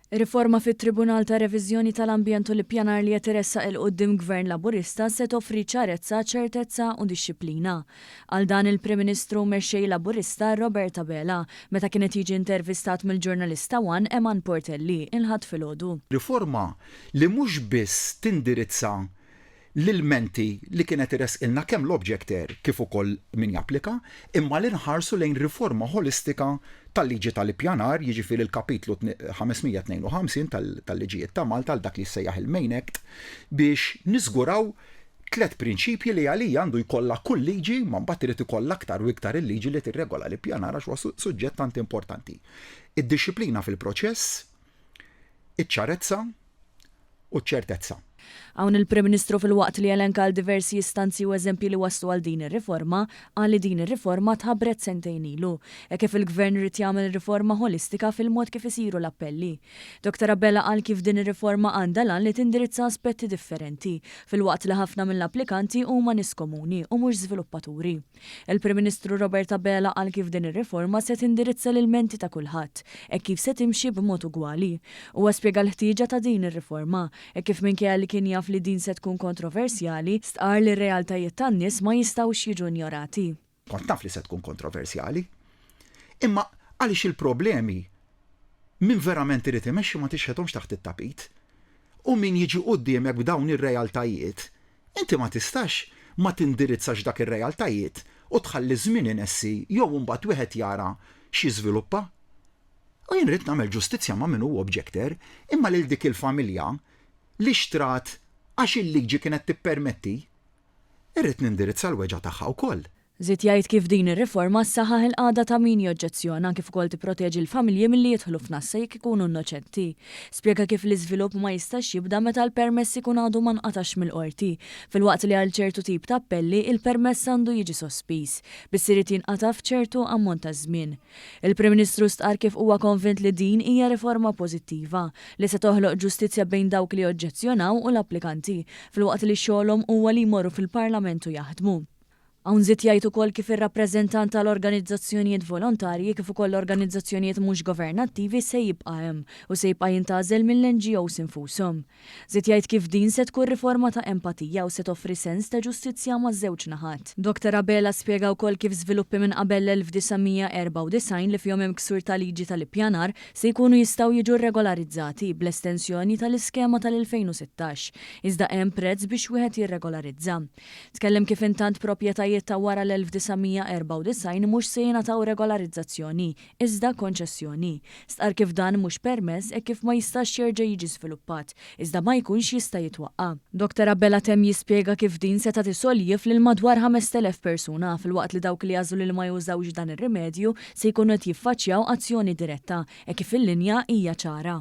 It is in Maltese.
Riforma fit-Tribunal ta' Reviżjoni tal-Ambjent u l-Ippjanar li qed iressaq 'il quddiem Gvern Laburista se toffri ċarezza, ċertezza u dixxiplina. Qal dan il-Prim Ministru u Mexxej Laburista Robert Abela meta kien qed jiġi intervistat mill-ġurnalist ta' one Eman Portelli il-Ħadd filgħodu. Riforma li mhux biss tindirizza l-ilmenti li kien qed iressqilna kemm l-objector kif ukoll min japplika, imma li nħarsu lejn riforma ħolistika tal-liġi tal-ippjanar, jiġifieri l-Kapitlu 552 tal-Liġijiet ta' Malta għal dak li jissejjaħ il-Main Act, biex niżguraw tlett prinċipji li għalija għandu jkollha kull liġi, imma mbagħad irid ikollha aktar u iktar il-liġi li tirregola l-ippjanar għax huwa suġġett tant importanti. Id-dixxiplina fil-proċess, iċ-ċarezza u ċ-ċertezza. Hawn il-Prim Ministru filwaqt li elenka għal diversi istanzi u eżempji li wasslu għal din ir-riforma, qal li din ir-riforma tħabbret sentejn ilu, hekk kif il-Gvern ried jagħmel riforma ħolistika fil-mod kif isiru l-appelli. Dottor Abela qal kif din ir-riforma għandha l-għan li tindirizza aspetti differenti, filwaqt li ħafna mill-applikanti huma nies komuni u mhux żviluppaturi. Il-Prim Ministru Robert Abela qal kif din ir-riforma se tindirizza l-ilmenti ta' kulħadd, hekk kif se timxi b'mod ugwali. Huwa spjega l-ħtieġa ta' din ir-riforma, hekk kif minkejja li kien jaf li din se tkun kontroversjali, stqarr li r-realtajiet tan-nies ma jistgħux jiġu injorati. Kont naf li se tkun kontroversjali. Imma għaliex il-problemi min verament irid imexxi ma tixħethomx taħt it-tapit. U min jiġi quddiemek b'dawn ir-realtajiet, inti ma tistax ma tindirizzax dak ir-realtajiet u tħalli ż-żmien inessi jew imbagħad wieħed jara x'jiżviluppa. U jien ridt nagħmel ġustizzja ma' min hu objector, imma lil dik il-familja li xtrat għax il-liġi kienet tippermetti, irrid nindirizza l-weġgħa tagħha wkoll. Żied jgħid kif din ir-riforma ssaħħaħ il-qagħda ta' min joġġezzjona kif ukoll tipproteġi l-familji milli jidħlu f'nassa jekk ikunu innoċenti. Spjega kif l-iżvilupp ma jistax jibda meta l-permess ikun għadu ma nqatax mill-qorti, filwaqt li għal ċertu tip ta' appelli il-permess għandu jiġi sospiż, biss irid jinqata' f'ċertu ammont ta' żmien. Il-Prim Ministru stqarr kif huwa konvint li din hija riforma pożittiva, li se toħloq ġustizzja bejn dawk li joġġezzjonaw u l-applikanti, filwaqt li xogħolhom huwa li jmorru fil-Parlament u jaħdmu. Hawn żied jgħid ukoll kif ir-rappreżentant tal-organizzazzjonijiet volontarji kif ukoll l-organizzazzjonijiet mhux governattivi se jibqa' hemm u se jibqa' jintgħażel mill-NGOs infushom. Żied jgħid kif din se tkun riforma ta' empatija u se toffri sens ta' ġustizzja maż-żewġ naħat. Dottor Abela spjega wkoll kif żviluppi minn qabel l-1994 li fihom hemm ksur ta' liġi tal-ippjanar se jkunu jistgħu jiġu rregolarizzati bl-estensjoni tal-iskema tal-2016, iżda hemm prezz biex wieħed jirregolarizza. Tkellem kif intant proprjetajiet ta' wara l-1994 mhux se jingħataw regolarizzazzjoni, iżda konċessjoni. Stqarr kif dan mhux permess hekk kif ma jistax jerġa' jiġi żviluppat, iżda ma jkunx jista' jitwaqqa'. Dottor Abela temm jispjega kif din se tagħti soljiev lil madwar 5,000 persuna filwaqt li dawk li jagħżlu li ma jużawx dan ir-rimedju se jkunu qed jiffaċċjaw azzjoni diretta hekk kif il-linja hija ċara.